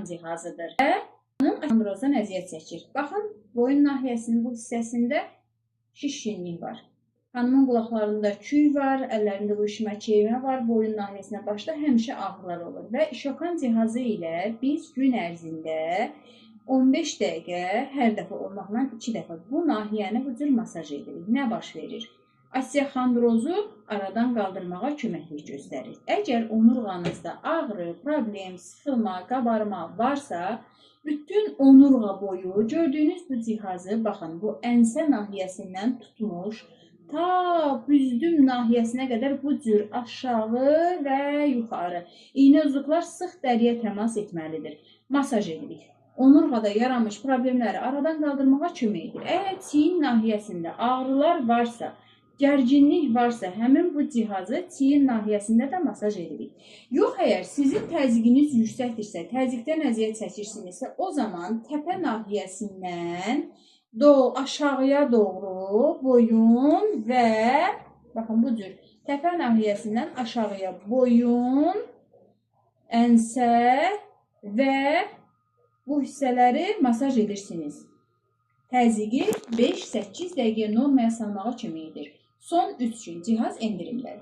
Cihazıdır və xanım əziyyət çəkir. Baxın, boyun nahiyəsinin bu hissəsində şişkinlik var. Xanımın qulaqlarında küy var, əllərində uyuşma, keymə var, boyun nahiyəsinə başda həmişə ağrılar olur və Şokan cihazı ilə biz gün ərzində 15 dəqiqə hər dəfə olmaqla 2 dəfə bu nahiyəni bu cür masaj edirik. Nə baş verir? Osteoxondrozu aradan qaldırmağa köməklik göstərir. Əgər onurğanızda ağrı, problem, sıxılma, qabarma varsa, bütün onurğa boyu gördüyünüz bu cihazı, baxın, bu ensə nahiyəsindən tutmuş ta büzdüm nahiyəsinə qədər bu cür aşağı və yuxarı. İynə uzluqlar sıx dəriyə təmas etməlidir. Masaj edirik. Onurğada yaranmış problemləri aradan qaldırmağa kömək edir. Əgər çiyin nahiyəsində ağrılar varsa, gərginlik varsa, həmin bu cihazı çiyin nahiyəsində də masaj edirik. Yox, əgər sizin təzyiqiniz yüksəkdirsə, təzyiqdən əziyyət çəkirsinizsə, o zaman təpə nahiyəsindən aşağıya doğru boyun və baxın bu cür təpə nahiyəsindən aşağıya boyun, ensə və bu hissələri masaj edirsiniz. Təzyiqi 5-8 dəqiqə normaya salmağa kömək edir. Son 3 gün cihaz endirimləri.